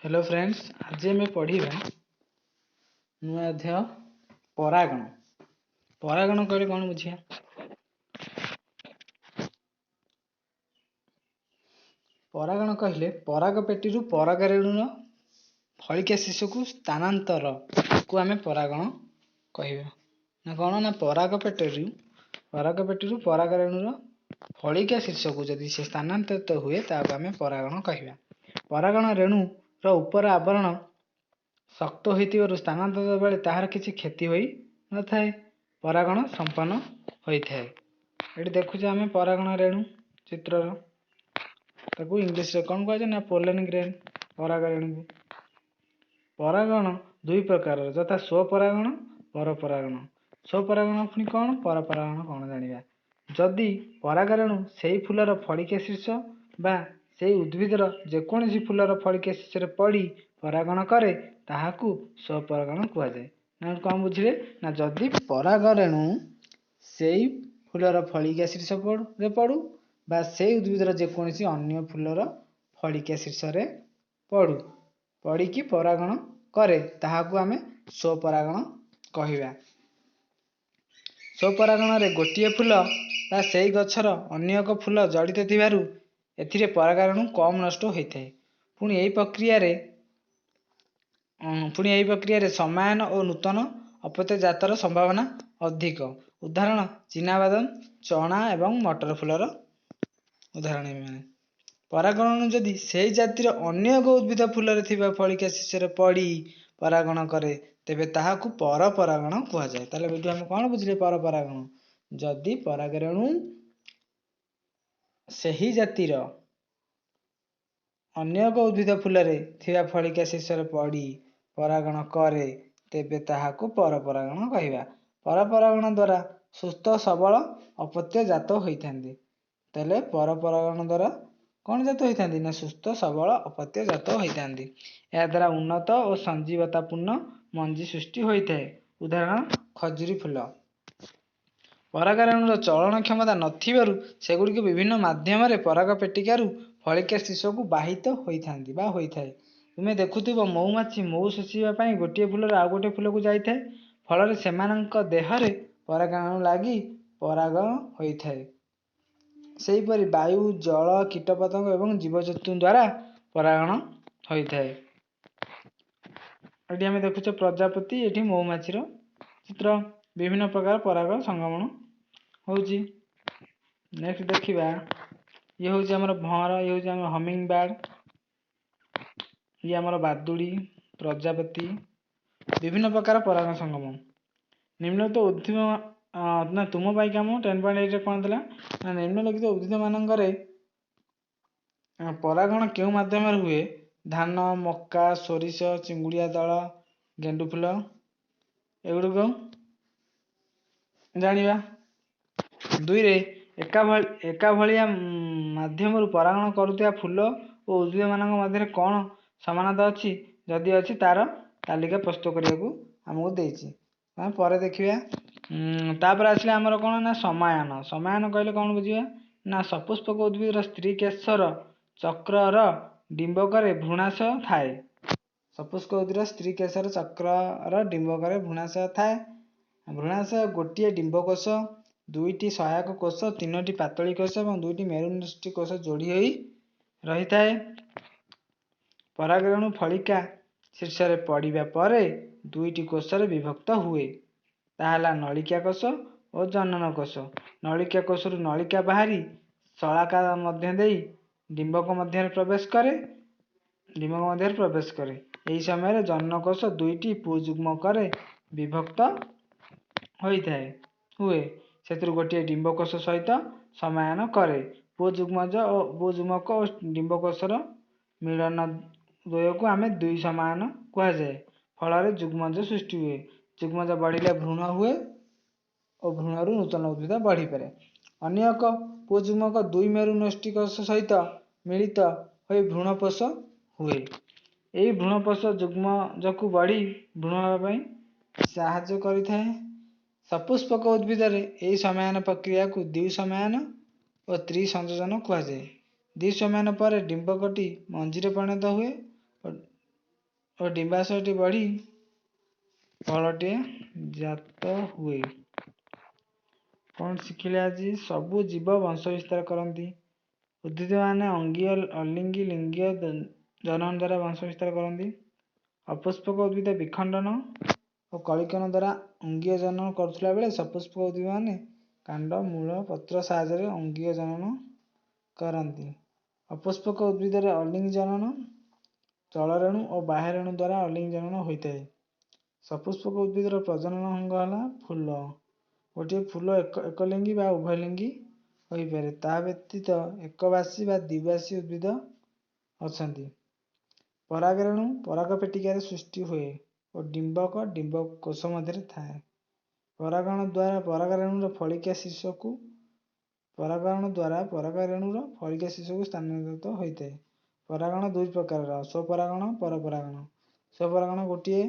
Hello friends, ଆଜି ଆମେ ପଢ଼ିବା ନୂଆ ଅଧ୍ୟାୟ ପରାଗଣ। ପରାଗଣ କହିଲେ କ'ଣ ବୁଝିବା? ପରାଗଣ କହିଲେ ପରାଗ ପେଟିରୁ ପରାଗରେଣୁର ଫଳିକା ଶିଶୁକୁ ସ୍ଥାନାନ୍ତରକୁ ଆମେ ପରାଗଣ କହିବା। ନା କ'ଣ ନା ପରାଗ ପେଟିରୁ ପରାଗରେଣୁର ଫଳିକା ଶୀର୍ଷକୁ ଯଦି ସେ ସ୍ଥାନାନ୍ତରିତ ହୁଏ, ତାହାକୁ ଆମେ ପରାଗଣ କହିବା। ପରାଗଣ ରେଣୁର ଉପର ଆବରଣ ଶକ୍ତ ହୋଇଥିବାରୁ ସ୍ଥାନାନ୍ତର ବେଳେ ତାହାର କିଛି କ୍ଷତି ହୋଇନଥାଏ, ପରାଗଣ ସମ୍ପନ୍ନ ହୋଇଥାଏ। ଏଠି ଦେଖୁଛେ ଆମେ ପରାଗଣ ରେଣୁ ଚିତ୍ରର, ତାକୁ ଇଂଲିଶରେ କ'ଣ କୁହାଯାଏ ନା ପୋଲେନ୍ ଗ୍ରେନ୍ ପରାଗ ରେଣୁକୁ। ପରାଗଣ ଦୁଇ ପ୍ରକାରର, ଯଥା ସ୍ୱପରାଗଣ, ପରପରାଗଣ। ସ୍ୱପରାଗଣ ପୁଣି କ'ଣ, ପରପରାଗଣ କ'ଣ ଜାଣିବା। ଯଦି ପରାଗରେଣୁ ସେଇ ଫୁଲର ଫଳିକା ଶୀର୍ଷ ବା ସେଇ ଉଦ୍ଭିଦର ଯେକୌଣସି ଫୁଲର ଫଳିକା ଶୀର୍ଷରେ ପଡ଼ି ପରାଗଣ କରେ, ତାହାକୁ ସ୍ୱପରାଗଣ କୁହାଯାଏ। ନା କ'ଣ ବୁଝିଲେ? ନା ଯଦି ପରାଗରେଣୁ ସେଇ ଫୁଲର ଫଳିକା ଶୀର୍ଷରେ ପଡ଼ୁ ବା ସେଇ ଉଦ୍ଭିଦର ଯେକୌଣସି ଅନ୍ୟ ଫୁଲର ଫଳିକା ଶୀର୍ଷରେ ପଡ଼ିକି ପରାଗଣ କରେ, ତାହାକୁ ଆମେ ସ୍ୱପରାଗଣ କହିବା। ସ୍ୱପରାଗଣରେ ଗୋଟିଏ ଫୁଲ ବା ସେଇ ଗଛର ଅନ୍ୟ ଏକ ଫୁଲ ଜଡ଼ିତ ଥିବାରୁ ଏଥିରେ ପରାଗରେଣୁ କମ୍ ନଷ୍ଟ ହୋଇଥାଏ। ପୁଣି ଏହି ପ୍ରକ୍ରିୟାରେ ସମାୟନ ଓ ନୂତନ ଅପତ୍ୟ ଜାତର ସମ୍ଭାବନା ଅଧିକ। ଉଦାହରଣ ଚିନାବାଦାମ, ଚଣା ଏବଂ ମଟର ଫୁଲର ଉଦାହରଣ ଏମାନେ। ପରାଗଣ ଯଦି ସେଇ ଜାତିର ଅନ୍ୟ ଏକ ଉଦ୍ଭିଦ ଫୁଲରେ ଥିବା ଫଳିକା ଶୀର୍ଷରେ ପଡ଼ି ପରାଗଣ କରେ, ତେବେ ତାହାକୁ ପରପରାଗଣ କୁହାଯାଏ। ତାହେଲେ ଏଇଠୁ ଆମେ କ'ଣ ବୁଝିଲେ? ପରପରାଗଣ ଯଦି ପରାଗରେଣୁ ସେହି ଜାତିର ଅନ୍ୟ ଏକ ଉଦ୍ଭିଦ ଫୁଲରେ ଥିବା ଫଳିକା ଶୀର୍ଷରେ ପଡ଼ି ପରାଗଣ କରେ, ତେବେ ତାହାକୁ ପରପରାଗଣ କହିବା। ପରପରାଗଣ ଦ୍ୱାରା ସୁସ୍ଥ ସବଳ ଅପତ୍ୟ ଜାତ ହୋଇଥାନ୍ତି। ତାହେଲେ ପରପରାଗଣ ଦ୍ୱାରା କ'ଣ ଜାତ ହୋଇଥାନ୍ତି? ନା ସୁସ୍ଥ ସବଳ ଅପତ୍ୟ ଜାତ ହୋଇଥାନ୍ତି। ଏହାଦ୍ୱାରା ଉନ୍ନତ ଓ ସଞ୍ଜୀବତାପୂର୍ଣ୍ଣ ମଞ୍ଜି ସୃଷ୍ଟି ହୋଇଥାଏ। ଉଦାହରଣ ଖଜୁରୀ ଫୁଲ। ପରାଗରେଣୁର ଚଳନ କ୍ଷମତା ନଥିବାରୁ ସେଗୁଡ଼ିକ ବିଭିନ୍ନ ମାଧ୍ୟମରେ ପରାଗ ପେଟିକାରୁ ଫଳିକା ଶୀର୍ଷକୁ ବାହିତ ହୋଇଥାନ୍ତି ବା ହୋଇଥାଏ। ତୁମେ ଦେଖୁଥିବ ମହୁମାଛି ମହୁ ଶୋଷିବା ପାଇଁ ଗୋଟିଏ ଫୁଲରୁ ଆଉ ଗୋଟିଏ ଫୁଲକୁ ଯାଇଥାଏ, ଫଳରେ ସେମାନଙ୍କ ଦେହରେ ପରାଗରେଣୁ ଲାଗି ପରାଗ ହୋଇଥାଏ। ସେହିପରି ବାୟୁ, ଜଳ, କୀଟପତଙ୍ଗ ଏବଂ ଜୀବଜନ୍ତୁ ଦ୍ୱାରା ପରାଗଣ ହୋଇଥାଏ। ଏଠି ଆମେ ଦେଖୁଛେ ପ୍ରଜାପତି, ଏଠି ମହୁମାଛିର ଚିତ୍ର। ବିଭିନ୍ନ ପ୍ରକାର ପରାଗ ସଂଗମନ ହେଉଛି। ନେକ୍ସଟ ଦେଖିବା, ଇଏ ହେଉଛି ଆମର ଭଅଁର, ଇଏ ହେଉଛି ଆମର ହମିଙ୍ଗ ବାର୍ଡ, ଇଏ ଆମର ବାଦୁଡ଼ି, ପ୍ରଜାପତି। ବିଭିନ୍ନ ପ୍ରକାର ପରାଗ ସଙ୍ଗମ। ନିମ୍ନଲିଖିତ ଉଦ୍ଭିଦ ନା ତୁମ ପାଇଁ କାମ 10.8ରେ କ'ଣ ଥିଲା? ନା ନିମ୍ନଲିଖିତ ଉଦ୍ଭିଦ ମାନଙ୍କରେ ପରାଗଣ କେଉଁ ମାଧ୍ୟମରେ ହୁଏ? ଧାନ, ମକା, ସୋରିଷ, ଚିଙ୍ଗୁଡ଼ିଆ ଦଳ, ଗେଣ୍ଡୁ ଫୁଲ, ଏଗୁଡ଼ିକ ଜାଣିବା। 2ରେ ଏକା ଭଳିଆ ମାଧ୍ୟମରୁ ପରାଗଣ କରୁଥିବା ଫୁଲ ଓ ଉଦ୍ଭିଦମାନଙ୍କ ମଧ୍ୟରେ କ'ଣ ସମାନତା ଅଛି? ଯଦି ଅଛି, ତାର ତାଲିକା ପ୍ରସ୍ତୁତ କରିବାକୁ ଆମକୁ ଦେଇଛି। ଆମେ ପରେ ଦେଖିବା। ତାପରେ ଆସିଲା ଆମର କ'ଣ ନା ସମାୟନ। ସମାୟନ କହିଲେ କ'ଣ ବୁଝିବା? ନା ସପୁଷ୍ପକ ଉଦ୍ଭିଦର ସ୍ତ୍ରୀ କେଶର ଚକ୍ରର ଡିମ୍ବକରେ ଭ୍ରୂଣାଶୟ ଥାଏ। ସପୁଷ୍ପକ ଉଦ୍ଭିଦର ସ୍ତ୍ରୀ କେଶର ଚକ୍ରର ଡିମ୍ବକରେ ଭ୍ରୂଣାଶୟ ଥାଏ। ଭ୍ରୂଣାଶୟ ଗୋଟିଏ ଡିମ୍ବକୋଷ, ଦୁଇଟି ସହାୟକ କୋଷ, ତିନୋଟି ପାତଳୀ କୋଷ ଏବଂ ଦୁଇଟି ମେରୁନଷ୍ଟି କୋଷ ଯୋଡ଼ି ହୋଇ ରହିଥାଏ। ପରାଗରେଣୁ ଫଳିକା ଶୀର୍ଷରେ ପଡ଼ିବା ପରେ ଦୁଇଟି କୋଷରେ ବିଭକ୍ତ ହୁଏ। ତାହା ହେଲା ନଳିକା କୋଷ ଓ ଜନନ କୋଷ। ନଳିକା କୋଷରୁ ନଳିକା ବାହାରି ଶଳାକା ମଧ୍ୟ ଦେଇ ଡିମ୍ବକ ମଧ୍ୟରେ ପ୍ରବେଶ କରେ। ଏହି ସମୟରେ ଜନନ କୋଷ ଦୁଇଟି ପୁଯୁଗ୍ମକରେ ବିଭକ୍ତ ହୁଏ। ସେଥିରୁ ଗୋଟିଏ ଡିମ୍ବକୋଷ ସହିତ ସମାୟନ କରେ। ପୁଯୁଗ୍ମକ ଓ ଡିମ୍ବକୋଷର ମିଳନ ଦ୍ୱୟକୁ ଆମେ ଦ୍ୱିସମାୟନ କୁହାଯାଏ। ଫଳରେ ଯୁଗ୍ମଜ ସୃଷ୍ଟି ହୁଏ। ଯୁଗ୍ମଜ ବଢ଼ିଲେ ଭ୍ରୂଣ ହୁଏ ଓ ଭ୍ରୂଣରୁ ନୂତନ ଉଦ୍ଭିଦ ବଢ଼ିପାରେ। ଅନ୍ୟ ଏକ ପୁଯୁଗ୍ମକ ଦୁଇ ମେରୁ ନଷ୍ଟି କୋଷ ସହିତ ମିଳିତ ହୋଇ ଭ୍ରୂଣପୋଷ ହୁଏ। ଏହି ଭ୍ରୂଣପୋଷ ଯୁଗ୍ମଜକୁ ବଢ଼ି ଭ୍ରୂଣ ହେବା ପାଇଁ ସାହାଯ୍ୟ କରିଥାଏ। ସପୁଷ୍ପକ ଉଦ୍ଭିଦରେ ଏହି ସମାୟନ ପ୍ରକ୍ରିୟାକୁ ଦ୍ୱିସମାୟନ ଓ ତ୍ରିସଂଯୋଜନ କୁହାଯାଏ। ଦ୍ୱିସମାୟନ ପରେ ଡିମ୍ବକଟି ମଞ୍ଜିରେ ପରିଣତ ହୁଏ ଓ ଓ ଡିମ୍ବାଶୟଟି ବଢ଼ି ଫଳଟିଏ ଜାତ ହୁଏ। କ'ଣ ଶିଖିଲେ ଆଜି? ସବୁ ଜୀବ ବଂଶ ବିସ୍ତାର କରନ୍ତି। ଉଦ୍ଭିଦମାନେ ଅଙ୍ଗୀୟ, ଅଲିଙ୍ଗୀ, ଲିଙ୍ଗୀୟ ଜନନ ଦ୍ୱାରା ବଂଶ ବିସ୍ତାର କରନ୍ତି। ଅପୁଷ୍ପକ ଉଦ୍ଭିଦ ବିଖଣ୍ଡନ ଓ କଳିକରଣ ଦ୍ୱାରା ଅଙ୍ଗୀୟ ଜନନ କରୁଥିଲା ବେଳେ ସପୁଷ୍ପକ ଉଦ୍ଭିଦମାନେ କାଣ୍ଡ, ମୂଳ, ପତ୍ର ସାହାଯ୍ୟରେ ଅଙ୍ଗୀୟ ଜନନ କରନ୍ତି। ଅପୁଷ୍ପକ ଉଦ୍ଭିଦରେ ଅଲିଙ୍ଗୀ ଜନନ ଜଳରେଣୁ ଓ ବାହ୍ୟରେଣୁ ଦ୍ୱାରା ଅଲିଙ୍ଗୀ ଜନନ ହୋଇଥାଏ। ସପୁଷ୍ପକ ଉଦ୍ଭିଦର ପ୍ରଜନନ ଅଙ୍ଗ ହେଲା ଫୁଲ। ଗୋଟିଏ ଫୁଲ ଏକଲିଙ୍ଗୀ ବା ଉଭୟଲିଙ୍ଗୀ ହୋଇପାରେ। ତାହା ବ୍ୟତୀତ ଏକବାସୀ ବା ଦ୍ୱିବାସୀ ଉଦ୍ଭିଦ ଅଛନ୍ତି। ପରାଗରେଣୁ ପରାଗପେଟିକାରେ ସୃଷ୍ଟି ହୁଏ ଓ ଡିମ୍ବକ ଡିମ୍ବ କୋଷ ମଧ୍ୟରେ ଥାଏ। ପରାଗଣ ଦ୍ୱାରା ପରାଗରେଣୁର ଫଳିକା ଶୀର୍ଷକୁ ପରାଗଣ ଦ୍ୱାରା ପରାଗରେଣୁର ଫଳିକା ଶୀର୍ଷକୁ ସ୍ଥାନାନ୍ତରିତ ହୋଇଥାଏ। ପରାଗଣ ଦୁଇ ପ୍ରକାରର, ସ୍ୱପରାଗଣ, ପରପରାଗଣ। ସ୍ୱପରାଗଣ ଗୋଟିଏ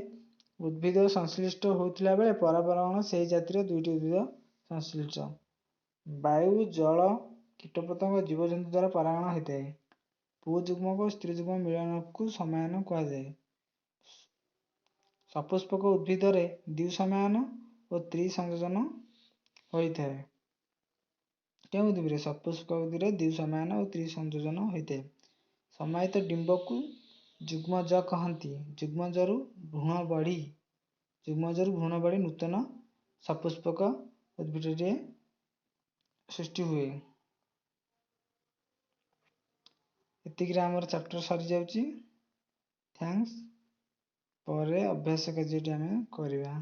ଉଦ୍ଭିଦ ସଂଶ୍ଳିଷ୍ଟ ହେଉଥିଲା ବେଳେ ପରପରାଗଣ ସେହି ଜାତିର ଦୁଇଟି ଉଦ୍ଭିଦ ସଂଶ୍ଳିଷ୍ଟ। ବାୟୁ, ଜଳ, କୀଟପତଙ୍ଗ, ଜୀବଜନ୍ତୁ ଦ୍ୱାରା ପରାଗଣ ହୋଇଥାଏ। ପୁଂଯୁଗ୍ମକ ଓ ସ୍ତ୍ରୀଯୁଗ୍ମକ ମିଳନକୁ ସମାୟନ କୁହାଯାଏ। ସପୁଷ୍ପକ ଉଦ୍ଭିଦରେ ଦ୍ୱିସମାୟନ ଓ ତ୍ରିସଂଯୋଜନ ହୋଇଥାଏ। କେଉଁ ଉଦ୍ଭିଦରେ? ସପୁଷ୍ପକ ଉଦ୍ଭିଦରେ ଦ୍ୱିସମାୟନ ଓ ତ୍ରିସଂଯୋଜନ ହୋଇଥାଏ। ସମାୟିତ ଡିମ୍ବକୁ ଯୁଗ୍ମଜ କହନ୍ତି। ଯୁଗ୍ମଜରୁ ଭ୍ରୂଣ ବଢ଼ି ନୂତନ ସପୁଷ୍ପକ ଉଦ୍ଭିଦଟିଏ ସୃଷ୍ଟି ହୁଏ। ଏତିକିରେ ଆମର ଚାପ୍ଟର ସରିଯାଉଛି। Thanks. ପରେ ଅଭ୍ୟାସ କାର୍ଯ୍ୟଟି ଆମେ କରିବା।